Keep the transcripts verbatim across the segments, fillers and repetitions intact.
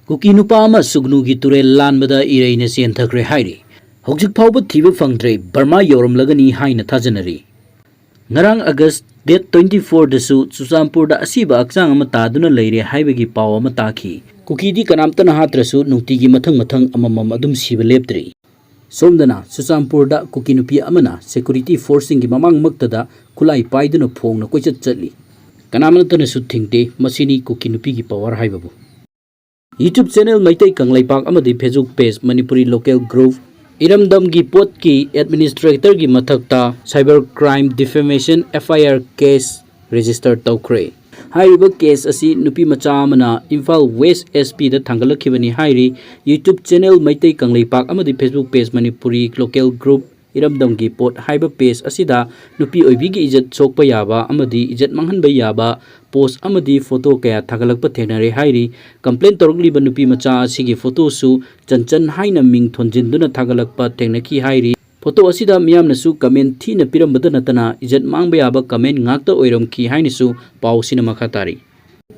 ꯀꯨꯀꯤ ꯅꯨꯄꯥ ꯑꯃ ꯁꯨꯒꯅꯨꯒꯤ ꯇꯨꯔꯦꯜ ꯂꯥꯟꯕꯗ ꯏꯔꯩꯅ ꯆꯦꯟꯊꯈ꯭ꯔꯦ ꯍꯥꯏꯔꯤ꯫ ꯍꯧꯖꯤꯛ ꯐꯥꯎꯕ ꯊꯤꯕ ꯐꯪꯗ꯭ꯔꯦ, ꯕꯔꯃꯥ ꯌꯧꯔꯝꯂꯒꯅꯤ ꯍꯥꯏꯅ ꯊꯥꯖꯅꯔꯤ꯫ ꯉꯔꯥꯡ ꯑꯥꯒꯁ ꯗꯦꯠ ꯇ꯭ꯋꯦꯟꯇꯤ ꯐꯣꯔꯗꯁꯨ ꯆꯨꯔꯆꯥꯟꯄꯨꯔꯗ ꯑꯁꯤꯕ ꯍꯛꯆꯥꯡ ꯑꯃ ꯇꯥꯗꯨꯅ ꯂꯩꯔꯦ ꯍꯥꯏꯕꯒꯤ ꯄꯥꯎ ꯑꯃ ꯇꯥꯈꯤ꯫ ꯀꯨꯀꯤꯗꯤ ꯀꯅꯥꯝꯇꯅ ꯍꯥꯠꯇ꯭ꯔꯁꯨ ꯅꯨꯡꯇꯤꯒꯤ ꯃꯊꯪ ꯃꯊꯪ ꯑꯃꯃꯝ ꯑꯗꯨꯝ ꯁꯤꯕ ꯂꯦꯞꯇ꯭ꯔꯤ꯫ ꯁꯣꯝꯗꯅ ꯆꯨꯔꯆꯥꯟꯄꯨꯔꯗ ꯀꯨꯀꯤ ꯅꯨꯄꯤ ꯑꯃꯅ ꯁꯦꯀꯨꯔꯤꯇꯤ ꯐꯣꯔꯁꯁꯤꯡꯒꯤ ꯃꯃꯥꯡꯃꯛꯇꯗ ꯈꯨꯠꯂꯥꯏ ꯄꯥꯏꯗꯨꯅ ꯐꯣꯡꯅ ꯀꯣꯏꯆꯠ ꯆꯠꯂꯤ꯫ ꯀꯅꯥꯃꯠꯇꯅꯁꯨ ꯊꯤꯡꯗꯦ꯫ ꯃꯁꯤꯅꯤ ꯀꯨꯀꯤ ꯅꯨꯄꯤꯒꯤ ꯄꯋꯥꯔ ꯍꯥꯏꯕꯕꯨ꯫ YouTube ꯆꯦꯅꯦꯜ ꯃꯩꯇꯩ ꯀꯪꯂꯩꯄꯥꯛ ꯑꯃꯗꯤ Facebook page Manipuri local group ꯏꯔꯝꯗꯝꯒꯤ ꯄꯣꯠꯀꯤ ꯑꯦꯗꯃꯤꯅꯤꯁꯇ꯭ꯔꯦꯇꯔꯒꯤ ꯃꯊꯛꯇ cyber crime defamation F I R case register ꯇꯧꯈ꯭ꯔꯦ꯫ ꯍꯥꯏꯔꯤꯕ ꯀꯦꯁ ꯑꯁꯤ ꯅꯨꯄꯤ ꯃꯆꯥ ꯑꯃꯅ ꯏꯝꯐꯥꯜ ꯋꯦꯁ ꯑꯦꯁ ꯄꯤꯗ ꯊꯥꯡꯒꯠꯂꯛꯈꯤꯕꯅꯤ ꯍꯥꯏꯔꯤ꯫ YouTube ꯆꯦꯅꯦꯜ ꯃꯩꯇꯩ ꯀꯪꯂꯩꯄꯥꯛ ꯑꯃꯗꯤ Facebook page Manipuri local group ꯏꯔꯝꯗꯝꯒꯤ ꯄꯣꯠ ꯍꯥꯏꯕ ꯄꯦꯖ ꯑꯁꯤꯗ ꯅꯨꯄꯤ ꯑꯣꯏꯕꯤꯒꯤ ꯏꯖꯠ ꯁꯣꯛꯄ ꯌꯥꯕ ꯑꯃꯗꯤ ꯏꯖꯠ ꯃꯥꯡꯍꯟꯕ ꯌꯥꯕ ꯄꯣꯁ ꯑꯃꯗꯤ ꯐꯣꯇꯣ ꯀꯌꯥ ꯊꯥꯒꯠꯂꯛꯄ ꯊꯦꯡꯅꯔꯦ ꯍꯥꯏꯔꯤ꯫ ꯀꯝꯄ꯭ꯂꯦꯟ ꯇꯧꯔꯛꯂꯤꯕ ꯅꯨꯄꯤ ꯃꯆꯥ ꯑꯁꯤꯒꯤ ꯐꯣꯇꯣꯁꯨ ꯆꯟꯆꯟ ꯍꯥꯏꯅ ꯃꯤꯡ ꯊꯣꯟꯖꯤꯟꯗꯨꯅ ꯊꯥꯒꯠꯂꯛꯄ ꯊꯦꯡꯅꯈꯤ ꯍꯥꯏꯔꯤ꯫ ꯐꯣꯇꯣ ꯑꯁꯤꯗ ꯃꯤꯌꯥꯝꯅꯁꯨ ꯀꯃꯦꯟ ꯊꯤꯅ ꯄꯤꯔꯝꯕꯗ ꯅꯠꯇꯅ ꯏꯖꯠ ꯃꯥꯡꯕ ꯌꯥꯕ ꯀꯃꯦꯟ ꯉꯥꯛꯇ ꯑꯣꯏꯔꯝꯈꯤ ꯍꯥꯏꯅꯁꯨ ꯄꯥꯎ ꯑꯁꯤꯅ ꯃꯈꯥ ꯇꯥꯔꯤ꯫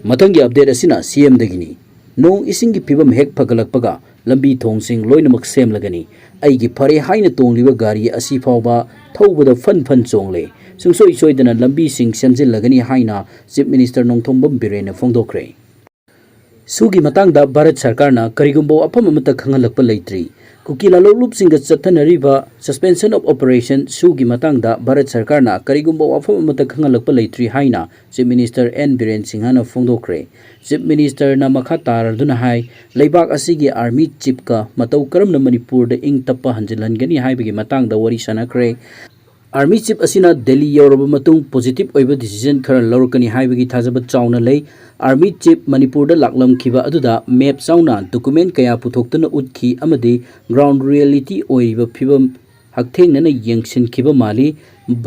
ꯃꯊꯪꯒꯤ ꯑꯞꯗꯦꯠ ꯑꯁꯤꯅ ꯁꯤ ꯑꯦꯝꯗꯒꯤꯅꯤ꯫ ꯅꯣꯡ ꯏꯁꯤꯡꯒꯤ ꯐꯤꯕꯝ ꯍꯦꯛ ꯐꯒꯠꯂꯛꯄꯒ ꯂꯝꯕꯤ ꯊꯣꯡꯁꯤꯡ ꯂꯣꯏꯅꯃꯛ ꯁꯦꯝꯂꯒꯅꯤ꯫ ꯑꯩꯒꯤ ꯐꯔꯦ ꯍꯥꯏꯅ ꯇꯣꯡꯂꯤꯕ ꯒꯥꯔꯤ ꯑꯁꯤ ꯐꯥꯎꯕ ꯊꯧꯕꯗ ꯐꯟ ꯐꯟ ꯆꯣꯡꯂꯦ꯫ ꯁꯨꯡꯁꯣꯏ ꯁꯣꯏꯗꯅ ꯂꯝꯕꯤꯁꯤꯡ ꯁꯦꯝꯖꯤꯜꯂꯒꯅꯤ ꯍꯥꯏꯅ ꯆꯤꯐ ꯃꯤꯅꯤꯁꯇꯔ ꯅꯣꯡꯊꯣꯝꯕꯝ ꯕꯤꯔꯦꯟꯅ ꯐꯣꯡꯗꯣꯛꯈ꯭ꯔꯦ꯫ ꯁꯨꯒꯤ ꯃꯇꯥꯡꯗ ꯚꯥꯔꯠ ꯁꯔꯀꯥꯔꯅ ꯀꯔꯤꯒꯨꯝꯕ ꯋꯥꯐꯝ ꯑꯃꯠꯇ ꯈꯪꯍꯜꯂꯛꯄ ꯂꯩꯇ꯭ꯔꯤ꯫ ꯀꯨꯀꯤ ꯂꯥꯂꯣꯡꯂꯨꯞꯁꯤꯡꯒ ꯆꯠꯊꯅꯔꯤꯕ suspension of operation ꯁꯨꯒꯤ ꯃꯇꯥꯡꯗ ꯚꯥꯔꯠ ꯁꯔꯀꯥꯔꯅ ꯀꯔꯤꯒꯨꯝꯕ ꯋꯥꯐꯝ ꯑꯃꯠꯇ ꯈꯪꯍꯜꯂꯛꯄ ꯂꯩꯇ꯭ꯔꯤ ꯍꯥꯏꯅ ꯆꯤꯐ ꯃꯤꯅꯤꯁꯇꯔ ꯑꯦꯟ ꯕꯤꯔꯦꯟ ꯁꯤꯡꯍꯅ ꯐꯣꯡꯗꯣꯛꯈ꯭ꯔꯦ꯫ ꯆꯤꯐ ꯃꯤꯅꯤꯁꯇꯔꯅ ꯃꯈꯥ ꯇꯥꯔꯗꯨꯅ ꯍꯥꯏ, ꯂꯩꯕꯥꯛ ꯑꯁꯤꯒꯤ ꯑꯥꯔꯃꯤ ꯆꯤꯐꯀ ꯃꯇꯧ ꯀꯔꯝꯅ ꯃꯅꯤꯄꯨꯔꯗ ꯏꯪ ꯇꯞꯄ ꯍꯟꯖꯤꯜꯍꯟꯒꯅꯤ ꯍꯥꯏꯕꯒꯤ ꯃꯇꯥꯡꯗ ꯋꯥꯔꯤ ꯁꯥꯟꯅꯈ꯭ꯔꯦ꯫ ꯑꯥꯔꯃꯤ ꯆꯤꯐ ꯑꯁꯤꯅ ꯗꯦꯜꯂꯤ ꯌꯧꯔꯕ ꯃꯇꯨꯡ positive ꯑꯣꯏꯕ decision ꯈꯔ ꯂꯧꯔꯛꯀꯅꯤ ꯍꯥꯏꯕꯒꯤ ꯊꯥꯖꯕ ꯆꯥꯎꯅ ꯂꯩ꯫ ꯑꯥꯔꯃꯤ ꯆꯤꯐ ꯃꯅꯤꯄꯨꯔꯗ ꯂꯥꯛꯂꯝꯈꯤꯕ ꯑꯗꯨꯗ map ꯌꯥꯎꯅ document ꯀꯌꯥ ꯄꯨꯊꯣꯛꯇꯨꯅ ꯎꯠꯈꯤ ꯑꯃꯗꯤ ground reality ꯑꯣꯏꯔꯤꯕ ꯐꯤꯕꯝ ꯍꯛꯊꯦꯡꯅꯅ ꯌꯦꯡꯁꯤꯟꯈꯤꯕ ꯃꯥꯜꯂꯤ꯫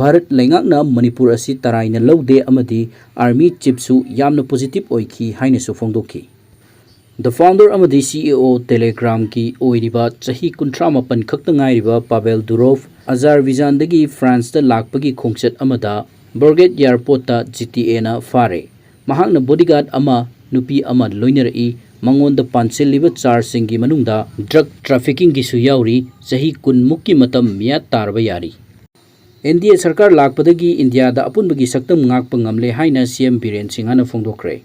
ꯚꯥꯔꯠ ꯂꯩꯉꯥꯛꯅ ꯃꯅꯤꯄꯨꯔ ꯑꯁꯤ ꯇꯔꯥꯏꯅ ꯂꯧꯗꯦ ꯑꯃꯗꯤ ꯑꯥꯔꯃꯤ ꯆꯤꯐꯁꯨ ꯌꯥꯝꯅ positive ꯑꯣꯏꯈꯤ ꯍꯥꯏꯅꯁꯨ ꯐꯣꯡꯗꯣꯛꯈꯤ꯫ The founder ꯑꯃꯗꯤ ꯁꯤ ꯏ ꯑꯣ Telegramꯒꯤ ꯑꯣꯏꯔꯤꯕ ꯆꯍꯤ ꯀꯨꯟꯊ꯭ꯔꯥ ꯃꯥꯄꯟ ꯈꯛꯇ ꯉꯥꯏꯔꯤꯕ ꯄꯥꯕꯦꯜ ꯗꯨꯔꯣꯚ ꯑꯖꯥꯔꯕꯤꯖꯥꯟꯗꯒꯤ ꯐ꯭ꯔꯥꯟꯁꯇ ꯂꯥꯛꯄꯒꯤ ꯈꯣꯡꯆꯠ ꯑꯃꯗ ꯕ꯭ꯔꯣꯒꯦꯠ ꯑꯦꯌꯔꯄꯣꯔꯠꯇ ꯖꯤ ꯇꯤ ꯑꯦꯅ ꯐꯥꯔꯦ꯫ ꯃꯍꯥꯛꯅ bodyguard ꯑꯃ, ꯅꯨꯄꯤ ꯑꯃ ꯂꯣꯏꯅꯔꯛꯏ꯫ ꯃꯉꯣꯟꯗ ꯄꯥꯟꯁꯤꯜꯂꯤꯕ ꯆꯥꯔꯖꯁꯤꯡꯒꯤ ꯃꯅꯨꯡꯗ ꯗ꯭ꯔꯒ ꯇ꯭ꯔꯥꯐꯤꯀꯤꯡꯒꯤꯁꯨ ꯌꯥꯎꯔꯤ꯫ ꯆꯍꯤ ꯀꯨꯟꯃꯨꯛꯀꯤ ꯃꯇꯝ ꯃꯤꯌꯥꯠ ꯇꯥꯔꯕ ꯌꯥꯔꯤ꯫ ꯑꯦꯟ ꯗꯤ ꯑꯦ ꯁꯔꯀꯥꯔ ꯂꯥꯛꯄꯗꯒꯤ ꯏꯟꯗꯤꯌꯥꯗ ꯑꯄꯨꯟꯕꯒꯤ ꯁꯛꯇꯝ ꯉꯥꯛꯄ ꯉꯝꯂꯦ ꯍꯥꯏꯅ ꯁꯤ ꯑꯦꯝ ꯕꯤꯔꯦꯟ ꯁꯤꯡꯍꯅ ꯐꯣꯡꯗꯣꯛꯈ꯭ꯔꯦ꯫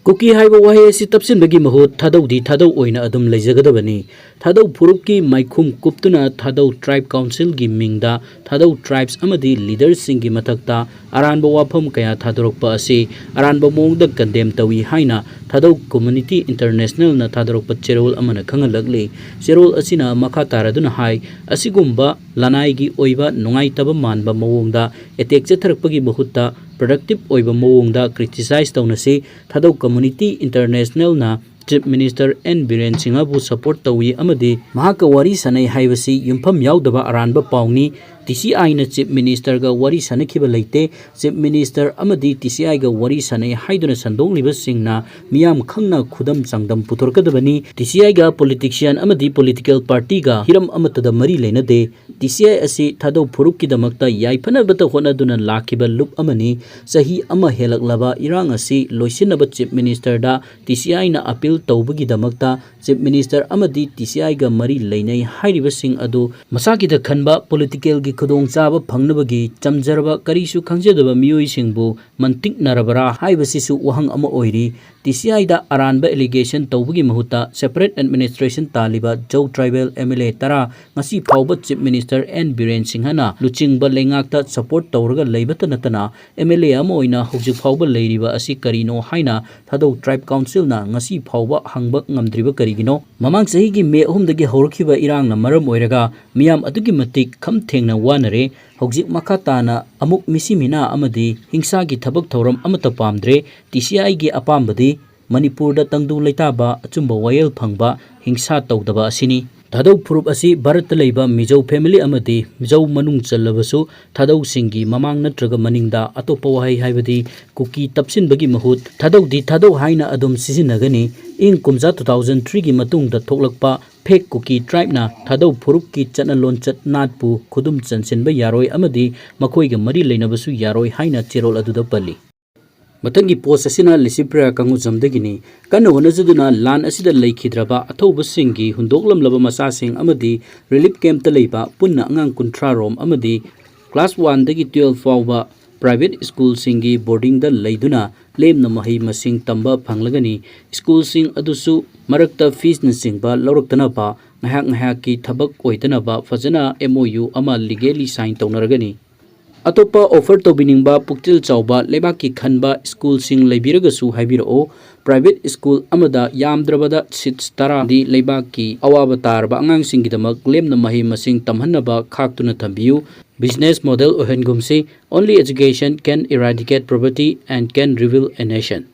ꯀꯨꯀꯤ ꯍꯥꯏꯕ ꯋꯥꯍꯩ ꯑꯁꯤ ꯇꯞꯁꯤꯟꯕꯒꯤ ꯃꯍꯨꯠ ꯊꯥꯗꯧꯗꯤ ꯊꯥꯗꯧ ꯑꯣꯏꯅ ꯑꯗꯨꯝ ꯂꯩꯖꯒꯗꯕꯅꯤ꯫ ꯊꯥꯗꯧ ꯐꯨꯔꯨꯞꯀꯤ ꯃꯥꯏꯈꯨꯝ ꯀꯨꯞꯇꯨꯅ ꯊꯥꯗꯧ ꯇ꯭ꯔꯥꯏꯕ ꯀꯥꯎꯟꯁꯤꯜꯒꯤ ꯃꯤꯡꯗ ꯊꯥꯗꯧ ꯇ꯭ꯔꯥꯏꯕꯁ ꯑꯃꯗꯤ ꯂꯤꯗꯔꯁꯤꯡꯒꯤ ꯃꯊꯛꯇ ꯑꯔꯥꯟꯕ ꯋꯥꯐꯝ ꯀꯌꯥ ꯊꯥꯗꯣꯔꯛꯄ ꯑꯁꯤ ꯑꯔꯥꯟꯕ ꯃꯑꯣꯡꯗ ꯀꯟꯗꯦꯝ ꯇꯧꯏ ꯍꯥꯏꯅ ꯊꯥꯗꯧ ꯀꯝꯃ꯭ꯌꯨꯅꯤꯇꯤ ꯏꯟꯇꯔꯅꯦꯁꯅꯦꯜꯅ ꯊꯥꯗꯣꯔꯛꯄ ꯆꯦꯔꯣꯜ ꯑꯃꯅ ꯈꯪꯍꯜꯂꯛꯂꯤ꯫ ꯆꯦꯔꯣꯜ ꯑꯁꯤꯅ ꯃꯈꯥ ꯇꯥꯔꯗꯨꯅ ꯍꯥꯏ, ꯑꯁꯤꯒꯨꯝꯕ ꯂꯅꯥꯏꯒꯤ ꯑꯣꯏꯕ ꯅꯨꯡꯉꯥꯏꯇꯕ ꯃꯥꯟꯕ ꯃꯑꯣꯡꯗ ꯑꯦꯇꯦꯛ ꯆꯠꯊꯔꯛꯄꯒꯤ ꯃꯍꯨꯠꯇ ꯄ꯭ꯔꯗꯛꯇꯤꯚ ꯑꯣꯏꯕ ꯃꯑꯣꯡꯗ ꯀ꯭ꯔꯤꯇꯤꯁꯥꯏꯖ ꯇꯧꯅꯁꯤ꯫ ꯊꯥꯗꯧ ꯀꯝꯃ꯭ꯌꯨꯅꯤꯇꯤ ꯏꯟꯇꯔꯅꯦꯁꯅꯦꯜꯅ ꯆꯤꯐ ꯃꯤꯅꯤꯁꯇꯔ ꯑꯦꯟ ꯕꯤꯔꯦꯟ ꯁꯤꯡꯍꯕꯨ ꯁꯄꯣꯔꯠ ꯇꯧꯏ ꯑꯃꯗꯤ ꯃꯍꯥꯛꯀ ꯋꯥꯔꯤ ꯁꯥꯟꯅꯩ ꯍꯥꯏꯕꯁꯤ ꯌꯨꯝꯐꯝ ꯌꯥꯎꯗꯕ ꯑꯔꯥꯟꯕ ꯄꯥꯎꯅꯤ꯫ ꯇꯤ ꯁꯤ ꯑꯥꯏꯅ ꯆꯤꯐ ꯃꯤꯅꯤꯁꯇꯔꯒ ꯋꯥꯔꯤ ꯁꯥꯟꯅꯈꯤꯕ ꯂꯩꯇꯦ꯫ ꯆꯤꯐ ꯃꯤꯅꯤꯁꯇꯔ ꯑꯃꯗꯤ ꯇꯤ ꯁꯤ ꯑꯥꯏꯒ ꯋꯥꯔꯤ ꯁꯥꯟꯅꯩ ꯍꯥꯏꯗꯨꯅ ꯁꯟꯗꯣꯛꯂꯤꯕꯁꯤꯡꯅ ꯃꯤꯌꯥꯝ ꯈꯪꯅ ꯈꯨꯗꯝ ꯆꯥꯡꯗꯝ ꯄꯨꯊꯣꯔꯛꯀꯗꯕꯅꯤ꯫ ꯇꯤ ꯁꯤ ꯑꯥꯏꯒ ꯄꯣꯂꯤꯇꯤꯛꯁꯤꯌꯥꯟ ꯑꯃꯗꯤ ꯄꯣꯂꯤꯇꯤꯀꯦꯜ ꯄꯥꯔꯇꯤꯒ ꯍꯤꯔꯝ ꯑꯃꯠꯇꯗ ꯃꯔꯤ ꯂꯩꯅꯗꯦ꯫ ꯇꯤ ꯁꯤ ꯑꯥꯏ ꯑꯁꯤ ꯊꯥꯗꯧ ꯐꯨꯔꯨꯞꯀꯤꯗꯃꯛꯇ ꯌꯥꯏꯐꯅꯕꯇ ꯍꯣꯠꯅꯗꯨꯅ ꯂꯥꯛꯈꯤꯕ ꯂꯨꯞ ꯑꯃꯅꯤ꯫ ꯆꯍꯤ ꯑꯃ ꯍꯦꯜꯂꯛꯂꯕ ꯏꯔꯥꯡ ꯑꯁꯤ ꯂꯣꯏꯁꯤꯟꯅꯕ ꯆꯤꯐ ꯃꯤꯅꯤꯁꯇꯔꯗ ꯇꯤ ꯁꯤ ꯑꯥꯏꯅ ꯑꯄꯤꯜ ꯇꯧꯕꯒꯤꯗꯃꯛꯇ ꯆꯤꯐ ꯃꯤꯅꯤꯁꯇꯔ ꯑꯃꯗꯤ ꯇꯤ ꯁꯤ ꯑꯥꯏꯒ ꯃꯔꯤ ꯂꯩꯅꯩ ꯍꯥꯏꯔꯤꯕꯁꯤꯡ ꯑꯗꯨ ꯃꯁꯥꯒꯤꯗ ꯈꯟꯕ ꯄꯣꯂꯤꯇꯤꯀꯦꯜꯒꯤ ꯈꯨꯗꯣꯡꯆꯥꯕ ꯐꯪꯅꯕꯒꯤ ꯆꯝꯖꯔꯕ ꯀꯔꯤꯁꯨ ꯈꯪꯖꯗꯕ ꯃꯤꯑꯣꯏꯁꯤꯡꯕꯨ ꯃꯟꯇꯤꯛꯅꯔꯕꯔꯥ ꯍꯥꯏꯕꯁꯤꯁꯨ ꯋꯥꯍꯪ ꯑꯃ ꯑꯣꯏꯔꯤ꯫ ꯇꯤ ꯁꯤ ꯑꯥꯏꯗ ꯑꯔꯥꯟꯕ ꯑꯦꯂꯤꯒꯦꯁꯟ ꯇꯧꯕꯒꯤ ꯃꯍꯨꯠꯇ ꯁꯦꯄꯔꯦꯠ ꯑꯦꯗꯃꯤꯅꯤꯁꯇ꯭ꯔꯦꯁꯟ ꯇꯥꯜꯂꯤꯕ ꯖꯧ ꯇ꯭ꯔꯥꯏꯕꯦꯜ ꯑꯦꯝ ꯑꯦꯜ ꯑꯦ ꯇꯔꯥ ꯉꯁꯤ ꯐꯥꯎꯕ ꯆꯤꯐ ꯃꯤꯅꯤꯁꯇꯔ ꯑꯦꯟ ꯕꯤꯔꯦꯟ ꯁꯤꯡꯍꯅ ꯂꯨꯆꯤꯡꯕ ꯂꯩꯉꯥꯛꯇ ꯁꯄꯣꯔꯠ ꯇꯧꯔꯒ ꯂꯩꯕꯇ ꯅꯠꯇꯅ ꯑꯦꯝ ꯑꯦꯜ ꯑꯦ ꯑꯃ ꯑꯣꯏꯅ ꯍꯧꯖꯤꯛ ꯐꯥꯎꯕ ꯂꯩꯔꯤꯕ ꯑꯁꯤ ꯀꯔꯤꯅꯣ ꯍꯥꯏꯅ ꯊꯥꯗꯧ ꯇ꯭ꯔꯥꯏꯕ ꯀꯥꯎꯟꯁꯤꯜꯅ ꯉꯁꯤ ꯐꯥꯎꯕ ꯍꯪꯕ ꯉꯝꯗ꯭ꯔꯤꯕ ꯀꯔꯤꯒꯤꯅꯣ? ꯃꯃꯥꯡ ꯆꯍꯤꯒꯤ ꯃꯦ ꯑꯍꯨꯝꯗꯒꯤ ꯍꯧꯔꯛꯈꯤꯕ ꯏꯔꯥꯡꯅ ꯃꯔꯝ ꯑꯣꯏꯔꯒ ꯃꯤꯌꯥꯝ ꯑꯗꯨꯛꯀꯤ ꯃꯇꯤꯛ ꯈꯝ ꯊꯦꯡꯅ ꯋꯥꯅꯔꯦ꯫ ꯍꯧꯖꯤꯛ ꯃꯈꯥ ꯇꯥꯅ ꯑꯃꯨꯛ ꯃꯤꯁꯤ ꯃꯤꯅꯥ ꯑꯃꯗꯤ ꯍꯤꯡꯁꯥꯒꯤ ꯊꯕꯛ ꯊꯧꯔꯝ ꯑꯃꯠꯇ ꯄꯥꯝꯗ꯭ꯔꯦ꯫ ꯇꯤ ꯁꯤ ꯑꯥꯏꯒꯤ ꯑꯄꯥꯝꯕꯗꯤ ꯃꯅꯤꯄꯨꯔꯗ ꯇꯪꯗꯨ ꯂꯩꯇꯥꯕ, ꯑꯆꯨꯝꯕ ꯋꯥꯌꯦꯜ ꯐꯪꯕ, ꯍꯤꯡꯁꯥ ꯇꯧꯗꯕ ꯑꯁꯤꯅꯤ꯫ ꯊꯥꯗꯧ ꯐꯨꯔꯨꯞ ꯑꯁꯤ ꯚꯥꯔꯠꯇ ꯂꯩꯕ ꯃꯤꯖꯧ ꯐꯦꯃꯤꯂꯤ ꯑꯃꯗꯤ ꯃꯤꯖꯧ ꯃꯅꯨꯡ ꯆꯜꯂꯕꯁꯨ ꯊꯥꯗꯧꯁꯤꯡꯒꯤ ꯃꯃꯥꯡ ꯅꯠꯇ꯭ꯔꯒ ꯃꯅꯤꯡꯗ ꯑꯇꯣꯞꯄ ꯋꯥꯍꯩ ꯍꯥꯏꯕꯗꯤ ꯀꯨꯀꯤ ꯇꯞꯁꯤꯟꯕꯒꯤ ꯃꯍꯨꯠ ꯊꯥꯗꯧꯗꯤ ꯊꯥꯗꯧ ꯍꯥꯏꯅ ꯑꯗꯨꯝ ꯁꯤꯖꯤꯟꯅꯒꯅꯤ꯫ ꯏꯪ ꯀꯨꯝꯖꯥ two thousand three ꯒꯤ ꯃꯇꯨꯡꯗ ꯊꯣꯛꯂꯛꯄ ꯐꯦꯛ ꯀꯨꯀꯤ ꯇ꯭ꯔꯥꯏꯕꯅ ꯊꯥꯗꯧ ꯐꯨꯔꯨꯞꯀꯤ ꯆꯠꯅ ꯂꯣꯟꯆꯠ ꯅꯥꯠꯄꯨ ꯈꯨꯗꯨꯝ ꯆꯟꯁꯤꯟꯕ ꯌꯥꯔꯣꯏ ꯑꯃꯗꯤ ꯃꯈꯣꯏꯒ ꯃꯔꯤ ꯂꯩꯅꯕꯁꯨ ꯌꯥꯔꯣꯏ ꯍꯥꯏꯅ ꯆꯦꯔꯣꯜ ꯑꯗꯨꯗ ꯄꯜꯂꯤ꯫ ꯃꯊꯪꯒꯤ ꯄꯣꯁ ꯑꯁꯤꯅ ꯂꯤꯁꯤꯄ꯭ꯔꯤꯌꯥ ꯀꯪꯒꯨꯖꯝꯗꯒꯤꯅꯤ꯫ ꯀꯟꯅ ꯍꯣꯠꯅꯖꯗꯨꯅ ꯂꯥꯟ ꯑꯁꯤꯗ ꯂꯩꯈꯤꯗ꯭ꯔꯕ ꯑꯊꯧꯕꯁꯤꯡꯒꯤ ꯍꯨꯟꯗꯣꯛꯂꯝꯂꯕ ꯃꯆꯥꯁꯤꯡ ꯑꯃꯗꯤ ꯔꯤꯂꯤꯐ ꯀꯦꯝꯞꯇ ꯂꯩꯕ ꯄꯨꯟꯅ ꯑꯉꯥꯡ ꯀꯨꯟꯊ꯭ꯔꯥ ꯔꯣꯝ ꯑꯃꯗꯤ ꯀ꯭ꯂꯥꯁ ꯋꯥꯟꯗꯒꯤ ꯇꯨꯌꯦꯜꯐ ꯐꯥꯎꯕ ꯄ꯭ꯔꯥꯏꯚꯦꯠ ꯁ꯭ꯀꯨꯜꯁꯤꯡꯒꯤ ꯕꯣꯔꯗꯤꯡꯗ ꯂꯩꯗꯨꯅ ꯂꯦꯝꯅ ꯃꯍꯩ ꯃꯁꯤꯡ ꯇꯝꯕ ꯐꯪꯂꯒꯅꯤ꯫ ꯁ꯭ꯀꯨꯜꯁꯤꯡ ꯑꯗꯨꯁꯨ ꯃꯔꯛꯇ ꯐꯤꯁꯅꯆꯤꯡꯕ ꯂꯧꯔꯛꯇꯅꯕ, ꯉꯥꯏꯍꯥꯛ ꯉꯥꯏꯍꯥꯛꯀꯤ ꯊꯕꯛ ꯑꯣꯏꯗꯅꯕ ꯐꯖꯅ ꯑꯦꯝ ꯑꯣ ꯌꯨ ꯑꯃ ꯂꯤꯒꯦꯂꯤ ꯁꯥꯏꯟ ꯇꯧꯅꯔꯒꯅꯤ꯫ ꯑꯇꯣꯞꯄ ꯑꯣꯐꯔ ꯇꯧꯕꯤꯅꯤꯡꯕ ꯄꯨꯛꯆꯦꯜ ꯆꯥꯎꯕ ꯂꯩꯕꯥꯛꯀꯤ ꯈꯟꯕ ꯁ꯭ꯀꯨꯜꯁꯤꯡ ꯂꯩꯕꯤꯔꯒꯁꯨ ꯍꯥꯏꯕꯤꯔꯛꯑꯣ꯫ ꯄ꯭ꯔꯥꯏꯚꯦꯠ ꯁ꯭ꯀꯨꯜ ꯑꯃꯗ ꯌꯥꯝꯗ꯭ꯔꯕꯗ ꯁꯤꯠꯁ ꯇꯔꯥꯗꯤ ꯂꯩꯕꯥꯛꯀꯤ ꯑꯋꯥꯕ ꯇꯥꯔꯕ ꯑꯉꯥꯡꯁꯤꯡꯒꯤꯗꯃꯛ ꯂꯦꯝꯅ ꯃꯍꯩ ꯃꯁꯤꯡ ꯇꯝꯍꯟꯅꯕ ꯈꯥꯛꯇꯨꯅ ꯊꯝꯕꯤꯌꯨ꯫ ꯕꯤꯖꯤꯅꯦꯁ ꯃꯣꯗꯦꯜ ꯑꯣꯏꯍꯟꯒꯨꯝꯁꯤ꯫ Only education can eradicate poverty and can rebuild a nation꯫